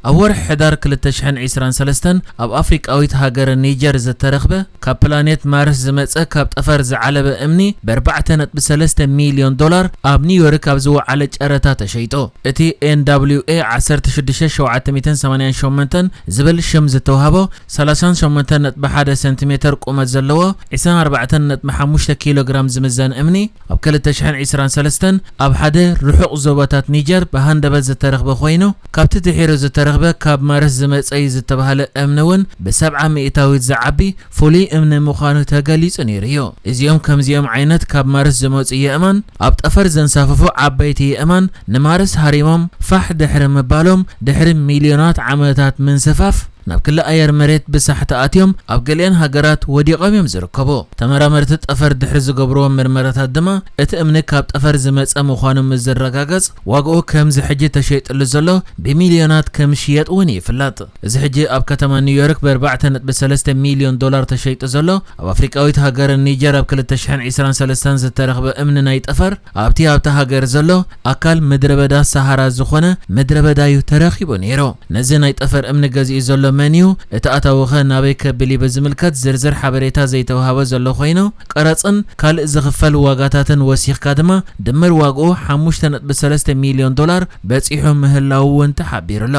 ኣብ ወርሒ ሕዳር ክልተ ሽሕን ዕስራን ሰለስተን ኣብ ኣፍሪቃዊት ሃገር ኒጀር ዝተረኽበ ካብ ፕላኔት ማርስ ዝመጸ ካብ ጠፈር ዝዓለበ እምኒ ብ ኣርባዕተ ነጥቢ ሰለስተ ሚልዮን ዶላር ኣብ ኒውዮርክ ኣብ ዝወዓለ ጨረታ ተሸይጡ። እቲ ኤን ዳብሊው ኤ ዓሰርተ ሽዱሽተ ሸውዓተ ሚእትን ሰማንያን ሸሞንተን ዝብል ሽም ዝተዋህቦ ሰላሳን ሸሞንተን ነጥቢ ሓደ ሰንቲሜተር ቁመት ዘለዎ ዕስራን ኣርባዕተን ነጥቢ ሓሙሽተ ኪሎ ግራም ዝምዘን እምኒ ኣብ ክልተ ሽሕን ዕስራን ሰለስተን ኣብ ሓደ ርሑቕ ዞባታት ኒጀር ብሃንደበት ዝተረኽበ ኮይኑ፣ ካብቲ ድሒሩ ዝተረኽበ ካብ ማርስ ዝመጸ እዩ ዝተባህለ እምኒ እውን ብሰብዓ ሚእታዊት ዝዓቢ ፍሉይ እምኒ ምዃኑ ተገሊጹ ነይሩ እዩ። እዚኦም ከምዚኦም ዓይነት ካብ ማርስ ዝመጹ የእማን ኣብ ጠፈር ዘንሳፍፉ ዓበይቲ የእማን ንማርስ ሃሪሞም ፋሕ ድሕሪ ምባሎም ድሕሪ ሚልዮናት ዓመታት ምንስፋፍ ናብ ክሊ ኣየር መሬት ብሳሕቲ ኣትዮም ኣብ ገሊአን ሃገራት ወዲቖም እዮም ዝርከቡ። ተመራመርቲ ጠፈር ድሕሪ ዝገብርዎም ምርመራታት ድማ እቲ እምኒ ካብ ጠፈር ዝመጸ ምዃኑ ምስ ዝረጋገጽ ዋግኡ ከምዚ ሕጂ ተሸይጥሉ ዘሎ ብሚልዮናት ከም ዝሽየጥ እውን ይፍለጥ። እዚ ሕጂ ኣብ ከተማ ኒውዮርክ ብ ኣርባዕተ ነጥቢ ሰለስተ ሚልዮን ዶላር ተሸይጡ ዘሎ ኣብ ኣፍሪቃዊት ሃገር ኒጀር ኣብ ክልተ ሽሕን ዕስራን ሰለስተን ዝተረኽበ እምኒ ናይ ጠፈር ኣብቲ ኣብታ ሃገር ዘሎ ኣካል ምድረ በዳ ሰሃራ ዝኾነ ምድረ በዳ እዩ ተረኺቡ ነይሩ። ነዚ ናይ ጠፈር እምኒ ገዚኡ ዘሎ መን እዩ? እቲ ኣታዊ ኸ ናበይ ከብል እዩ? ብዝምልከት ዝርዝር ሓበሬታ ዘይተዋህበ ዘሎ ኮይኑ፣ ቀረጽን ካልእ ዝኽፈል ዋጋታትን ወሲኽካ ድማ ድምር ዋግኡ ሓሙሽተ ነጥቢ ሰለስተ ሚልዮን ዶላር በጺሑ ምህላዉ እውን ተሓቢሩ ኣሎ።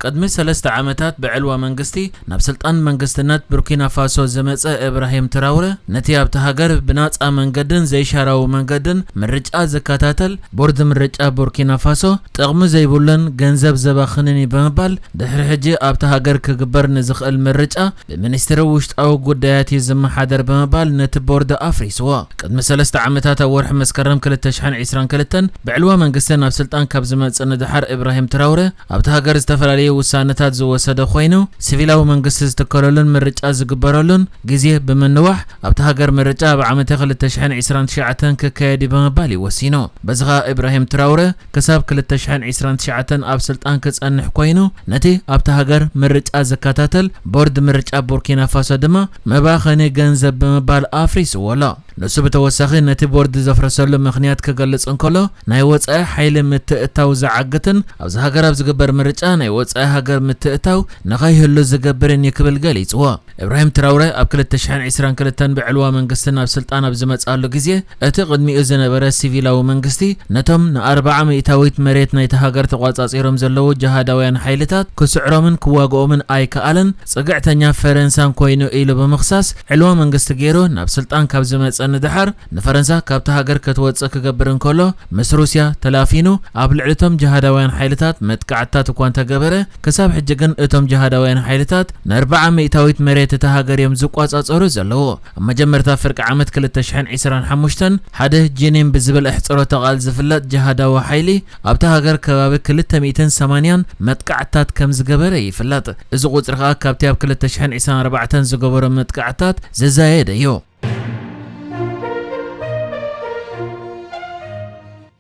ቅድሚ ሰለስተ ዓመታት ብዕልዋ መንግስቲ ናብ ስልጣን መንግስትነት ቡርኪና ፋሶ ዝመጸ እብራሂም ትራውረ፣ ነቲ ኣብቲ ሃገር ብናጻ መንገድን ዘይሻራዊ መንገድን ምርጫ ዝከታተል ቦርድ ምርጫ ቡርኪና ፋሶ ጥቕሚ ዘይብሉን ገንዘብ ዘባኽንን እዩ ብምባል፣ ድሕሪ ሕጂ ኣብቲ ሃገር ክግበር ንዝኽእል ምርጫ ብሚኒስትሪ ውሽጣዊ ጉዳያት እዩ ዝመሓደር ብምባል ነቲ ቦርድ ኣፍሪስዎ። ቅድሚ ሰለስተ ዓመታት ኣብ ወርሒ መስከረም ክልተ ሽሕን ዕስራን ክልተን ብዕልዋ መንግስቲ ናብ ስልጣን ካብ ዝመጽእ ንደሓር እብራሂም ትራውረ ኣብቲ ሃገር ዝተፈላለዩ ውሳነታት ዝወሰደ ኮይኑ፣ ሲቪላዊ መንግስቲ ዝትከለሉን ምርጫ ዝግበረሉን ግዜ ብምንዋሕ ኣብቲ ሃገር ምርጫ ኣብ ዓመተ ክልተ ሽሕን ዕስራን ትሽዓተን ክካየድ እዩ ብምባል እዩ ወሲኑ። በዚ ኸኣ እብራሂም ትራውረ ክሳብ ክልተ ሽሕን ዕስራን ትሽዓተን ኣብ ስልጣን ክጸንሕ ኮይኑ፣ ነቲ ኣብቲ ሃገር ምርጫ ዝከታተል ቦርድ ምርጫ ቡርኪና ፋሶ ድማ መባኸኒ ገንዘብ ብምባል ኣፍሪስዎ ኣሎ። ንሱ ብተወሳኺ ነቲ ቦርድ ዘፍረሰሉ ምኽንያት ክገልጽ እንከሎ፣ ናይ ወጻኢ ሓይሊ ምትእትታው ዝዓግትን ኣብዚ ሃገር ኣብ ዝግበር ምርጫ ናይ ወጻኢ ሃገር ምትእትታው ንኸይህሉ ዝገብርን እዩ ክብል ገሊጽዎ። እብራሂም ትራውረ ኣብ ክልተ ሽሕን ዕስራን ክልተን ብዕልዋ መንግስቲ ናብ ስልጣን ኣብ ዝመጽኣሉ ግዜ፣ እቲ ቅድሚኡ ዝነበረ ሲቪላዊ መንግስቲ ነቶም ንኣርብዓ ሚእታዊት መሬት ናይቲ ሃገር ተቋጻጺሮም ዘለዉ ጅሃዳውያን ሓይልታት ክስዕሮምን ክዋግኦምን ኣይከኣለን፣ ጽግዕተኛ ፈረንሳን ኮይኑ ኢሉ ብምኽሳስ ዕልዋ መንግስቲ ገይሩ ናብ ስልጣን ካብ ዝመጸ ንደሓር ንፈረንሳ ካብቲ ሃገር ክትወጽእ ክገብር እንከሎ ምስ ሩስያ ተላፊኑ ኣብ ልዕሊ እቶም ጅሃዳውያን ሓይልታት መጥቃዕትታት እኳ እንተገበረ፣ ክሳብ ሕጂ ግን እቶም ጅሃዳውያን ሓይልታት ንኣርብዓ ሚእታዊት መሬት እታ ሃገር እዮም ዝቋጻጸሩ ዘለዉ። ኣብ መጀመርታ ፍርቂ ዓመት ክልተ ሽሕን ዕስራን ሓሙሽተን ሓደ ጂኒን ብዝብል ኣሕጽሮተ ቃል ዝፍለጥ ጅሃዳዊ ሓይሊ ኣብታ ሃገር ከባቢ ክልተ ሚእትን ሰማንያን መጥቃዕትታት ከም ዝገበረ ይፍለጥ። እዚ ቁጽሪ ከኣ ካብቲ ኣብ ክልተ ሽሕን ዕስራን ኣርባዕተን ዝገበሮ መጥቃዕትታት ዝዛየደ እዩ።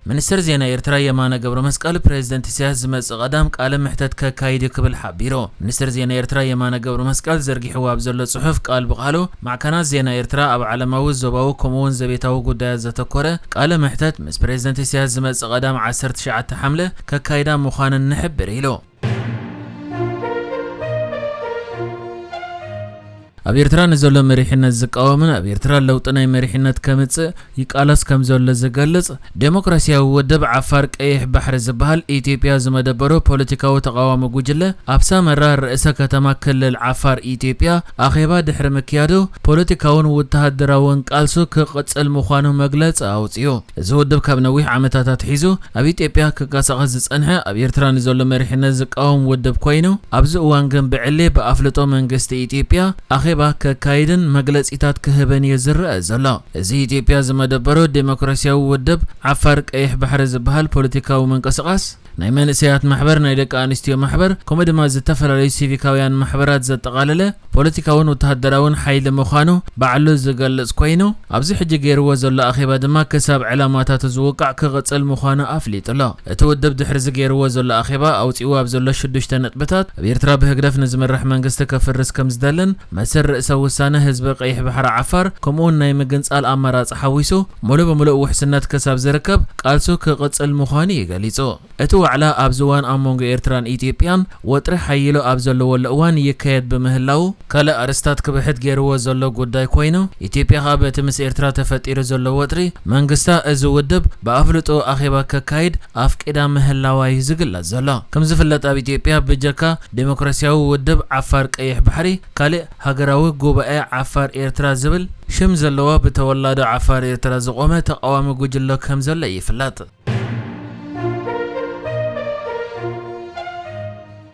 ሚኒስትር ዜና ኤርትራ የማነ ገብረመስቀል ፕሬዝደንት ኢሳያስ ዝመጽእ ቀዳም ቃለ መሕተት ከካይድ እዩ ክብል ሓቢሩ። ሚኒስትር ዜና ኤርትራ የማነ ገብረመስቀል ዘርጊሕዎ ኣብ ዘሎ ጽሑፍ ቃል ብቓሉ ማዕከናት ዜና ኤርትራ ኣብ ዓለማዊ፣ ዞባዊ ከምኡ'ውን ዘቤታዊ ጉዳያት ዘተኮረ ቃለ መሕተት ምስ ፕሬዝደንት ኢሳያስ ዝመጽእ ቀዳም ዓሰርተ ትሽዓተ ሓምለ ከካይዳ ምዃነን ንሕብር ኢሉ። ኣብ ኤርትራ ንዘሎ መሪሕነት ዝቃወምን ኣብ ኤርትራ ለውጢ ናይ መሪሕነት ከምጽእ ይቃለስ ከም ዘሎ ዝገልጽ ዴሞክራሲያዊ ውድብ ዓፋር ቀይሕ ባሕሪ ዝበሃል ኢትዮጵያ ዝመደበሮ ፖለቲካዊ ተቓዋሚ ጉጅለ ኣብ ሳመራ ርእሰ ከተማ ክልል ዓፋር ኢትዮጵያ ኣኼባ ድሕሪ ምክያዱ ፖለቲካውን ወተሃደራውን ቃልሱ ክቕጽል ምዃኑ መግለጺ ኣውጺኡ። እዚ ውድብ ካብ ነዊሕ ዓመታት ኣትሒዙ ኣብ ኢትዮጵያ ክንቀሳቐስ ዝጸንሐ ኣብ ኤርትራ ንዘሎ መሪሕነት ዝቃወም ውድብ ኮይኑ ኣብዚ እዋን ግን ብዕሊ ብኣፍልጦ መንግስቲ ኢትዮጵያ ኣኼባ ከካይድን መግለጺታት ክህብን እዩ ዝረአ ዘሎ። እዚ ኢትዮጵያ ዝመደበሮ ዴሞክራሲያዊ ውድብ ዓፋር ቀይሕ ባሕሪ ዝበሃል ፖለቲካዊ ምንቅስቓስ ናይ መንእሰያት ማሕበር፣ ናይ ደቂ ኣንስትዮ ማሕበር፣ ከምኡ ድማ ዝተፈላለዩ ሲቪካውያን ማሕበራት ዘጠቓለለ ፖለቲካውን ወተሃደራውን ሓይሊ ምዃኑ ባዕሉ ዝገልጽ ኮይኑ፣ ኣብዚ ሕጂ ገይርዎ ዘሎ ኣኼባ ድማ ክሳብ ዕላማታቱ ዝውቃዕ ክቕጽል ምዃኑ ኣፍሊጡ ኣሎ። እቲ ውድብ ድሕሪ እዚ ገይርዎ ዘሎ ኣኼባ ኣውጺኡ ኣብ ዘሎ ሽዱሽተ ነጥብታት፣ ኣብ ኤርትራ ብህግደፍ ንዝምራሕ መንግስቲ ከፍርስ ከም ዝደልን መሰል ርእሰ ውሳነ ህዝቢ ቀይሕ ባሕሪ ዓፋር ከምኡውን ናይ ምግንጻል ኣማራጺ ሓዊሱ ሙሉእ ብምሉእ ውሕስነት ክሳብ ዝርከብ ቃልሱ ክቕጽል ምዃኑ እዩ ገሊጹ። እቲ ዋዕላ ኣብዚ እዋን ኣብ መንጎ ኤርትራን ኢትዮጵያን ወጥሪ ሓይሎ ኣብ ዘለወሉ እዋን ይካየድ ብምህላው፣ ካልእ ኣርእስታት ክብሕት ገይርዎ ዘሎ ጉዳይ ኮይኑ፣ ኢትዮጵያ ከኣ በቲ ምስ ኤርትራ ተፈጢሩ ዘሎ ወጥሪ መንግስታ እዚ ውድብ ብኣፍልጦ ኣኼባ ከካይድ ኣፍቂዳ ምህላዋ እዩ ዝግለጽ ዘሎ። ከም ዝፍለጥ ኣብ ኢትዮጵያ ብጀካ ዴሞክራሲያዊ ውድብ ዓፋር ቀይሕ ባሕሪ ካልእ ሃገራዊ ጉባኤ ዓፋር ኤርትራ ዝብል ሽም ዘለዋ ብተወላዶ ዓፋር ኤርትራ ዝቖመ ተቓዋሚ ጉጅለ ከም ዘሎ ይፍለጥ።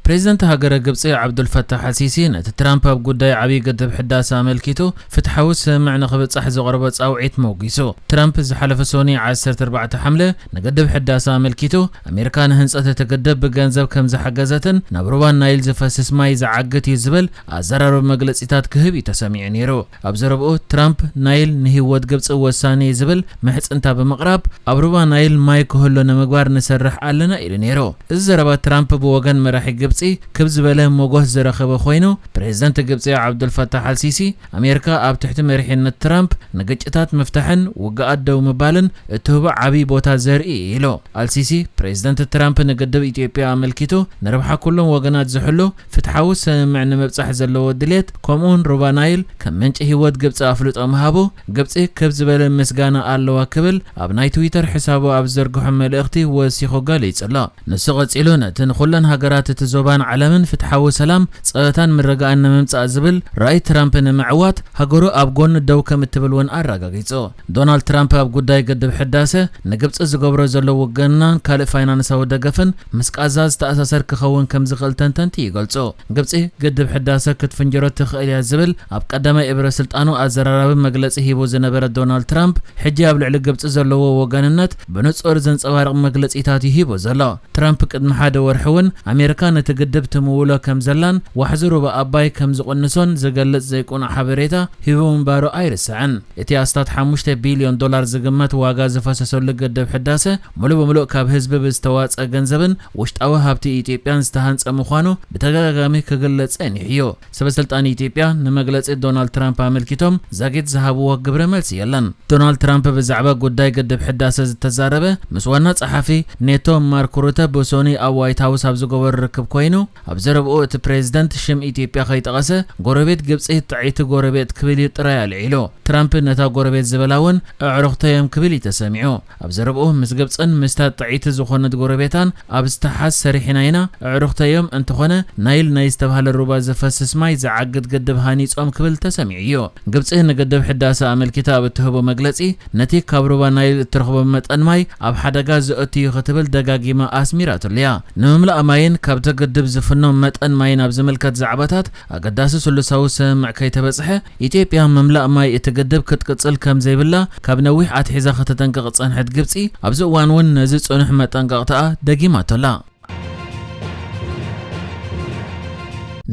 ፕሬዚደንት ሃገረ ግብጺ ዓብዱልፈታሕ ኣልሲሲ ነቲ ትራምፕ ኣብ ጉዳይ ዓብዪ ግድብ ሕዳሰ ኣመልኪቱ ፍትሓዊ ስምምዕ ንኽብጻሕ ዘቕረቦ ጻውዒት መውጊሱ። ትራምፕ ዝሓለፈ ሶኒ ዓሰርተ ኣርባዕተ ሓምለ ንግድብ ሕዳሰ ኣመልኪቱ ኣሜሪካ ንህንጸት እቲ ግድብ ብገንዘብ ከም ዝሓገዘትን ናብ ሩባ ናይል ዝፈስስ ማይ ዝዓግት እዩ ዝብል ኣዘራረቢ መግለጺታት ክህብ እዩ ተሰሚዑ ነይሩ። ኣብ ዘረብኡ ትራምፕ ናይል ንህይወት ግብጺ ወሳኒ እዩ ዝብል ምሕጽንታ ብምቕራብ ኣብ ሩባ ናይል ማይ ክህሉ ንምግባር ንሰርሕ ኣለና ኢሉ ነይሩ። እዚ ዘረባ ትራምፕ ብወገን መራሒ ግብጺ ክብ ዝበለ ሞጎስ ዝረኸበ ኮይኑ፣ ፕሬዚደንት ግብጺ ዓብዱልፈታሕ ኣልሲሲ ኣሜሪካ ኣብ ትሕቲ መሪሕነት ትራምፕ ንግጭታት ምፍታሕን ውግኣት ደው ምባልን እትህቦ ዓብዪ ቦታ ዘርኢ እዩ ኢሉ። ኣልሲሲ ፕሬዚደንት ትራምፕ ንግድብ ኢትዮጵያ ኣመልኪቱ ንረብሓ ኩሎም ወገናት ዝሕሉ ፍትሓዊ ስምምዕ ንምብጻሕ ዘለዎ ድሌት ከምኡውን ሩባ ናይል ከም ምንጪ ህይወት ግብጺ ኣፍልጦ ምሃቡ ግብጺ ክብ ዝበለ ምስጋና ኣለዋ ክብል ኣብ ናይ ትዊተር ሕሳቡ ኣብ ዘርግሖ መልእኽቲ ወሲኹ ገሊጹ ኣሎ። ንሱ ቀጺሉ ነቲ ንኹለን ሃገራት እቲ ዞባን ዓለምን ፍትሓዊ ሰላም፣ ጸጥታን ምርግጋእን ንምምጻእ ዝብል ራእይ ትራምፕ ንምዕዋት ሃገሩ ኣብ ጎኑ ደው ከም እትብል እውን ኣረጋጊጹ። ዶናልድ ትራምፕ ኣብ ጉዳይ ግድብ ሕዳሰ ንግብጺ ዝገብሮ ዘሎ ውግንናን ካልእ ፋይናንሳዊ ደገፍን ምስ ቃዛ ዝተኣሳሰር ክኸውን ከም ዝኽእል ተንተንቲ ይገልጹ። ግብጺ ግድብ ሕዳሰ ክትፍንጀሮ ትኽእል እያ ዝብል ኣብ ቀዳማይ እብረ ስልጣኑ ኣዘራራቢ መግለጺ ሂቡ ዝነበረ ዶናልድ ትራምፕ፣ ሕጂ ኣብ ልዕሊ ግብጺ ዘለዎ ወገንነት ብንጹር ዘንጸባርቕ መግለጺታት እዩ ሂቡ ዘሎ። ትራምፕ ቅድሚ ሓደ ወርሒ እውን ኣሜሪካ ነቲ ግድብ ትምውሎ ከም ዘላን ዋሕዚ ሩባ ኣባይ ከም ዝቕንሶን ዝገልጽ ዘይቅኑዕ ሓበሬታ ሂቡ ምንባሩ ኣይርስዕን። እቲ ኣስታት ሓሙሽተ ቢልዮን ዶላር ዝግመት ዋጋ ዝፈሰሰሉ ግድብ ሕዳሰ፣ ሙሉእ ብምሉእ ካብ ህዝቢ ብዝተዋጸ ገንዘብን ውሽጣዊ ሃብቲ ኢትዮጵያን ዝተሃንጸ ምዃኑ ብተደጋጋሚ ክግለጽ ጸኒሑ እዩ። ሰበ ስልጣን ኢትዮጵያ ንመግለጺ ዶናልድ ትራምፕ ኣመልኪቶም ዛጊት ዝሃብዎ ግብረ መልሲ የለን። ዶናልድ ትራምፕ ብዛዕባ ጉዳይ ግድብ ሕዳሰ ዝተዛረበ ምስ ዋና ጸሓፊ ኔቶ ማርክ ሩተ ብሶኒ ኣብ ዋይት ሃውስ ኣብ ዝገበሮ ርክብ ኮይኑ፣ ኣብ ዘረብኡ እቲ ፕሬዝደንት ሽም ኢትዮጵያ ከይጠቐሰ፣ ጎረቤት ግብጺ ጥዕይቲ ጎረቤት ክብል እዩ ጥራይ ኣልዒሉ። ትራምፕ ነታ ጎረቤት ዝበላ እውን ኣዕሩኽተዮም ክብል እዩ ተሰሚዑ። ኣብ ዘረብኡ ምስ ግብጽን ምስታ ጥዕይቲ ዝኾነት ጎረቤታን ኣብ ዝተሓዝ ሰሪሕና ኢና፣ ኣዕሩኽተዮም እንተኾነ ናይል ናይ ዝተባህለ ሩባ ዝፈስስ ማይ ዝዓግት ግድብ ሃኒጾም ክብል ተሰሚዑ እዩ። ግብጺ ንግድብ ሕዳሰ ኣመልኪታ ኣብ እትህቦ መግለጺ፣ ነቲ ካብ ሩባ ናይል እትረኽቦ መጠን ማይ ኣብ ሓደጋ ዘእቱ እዩ ክትብል ደጋጊማ ኣስሚራትሉ እያ። ንምምላእ ማይን ካብቲ ግድብ ዝፍኖ መጠን ማይን ኣብ ዝምልከት ዛዕባታት ኣገዳሲ ስሉሳዊ ስምምዕ ከይተበጽሐ፣ ኢትዮጵያ ምምላእ ማይ እቲ ግድብ ክትቅጽል ከም ዘይብላ ካብ ነዊሕ ኣትሒዛ ከተጠንቅቕ ዝጸንሐት ግብጺ፣ ኣብዚ እዋን እውን ነዚ ጽኑሕ መጠንቀቕታኣ ደጊማቶ ኣላ።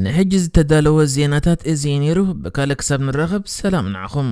ንሕጂ ዝተዳለወ ዜናታት እዚ እዩ ነይሩ። ብካልእ ክሳብ ንራኸብ ሰላም ንዓኹም።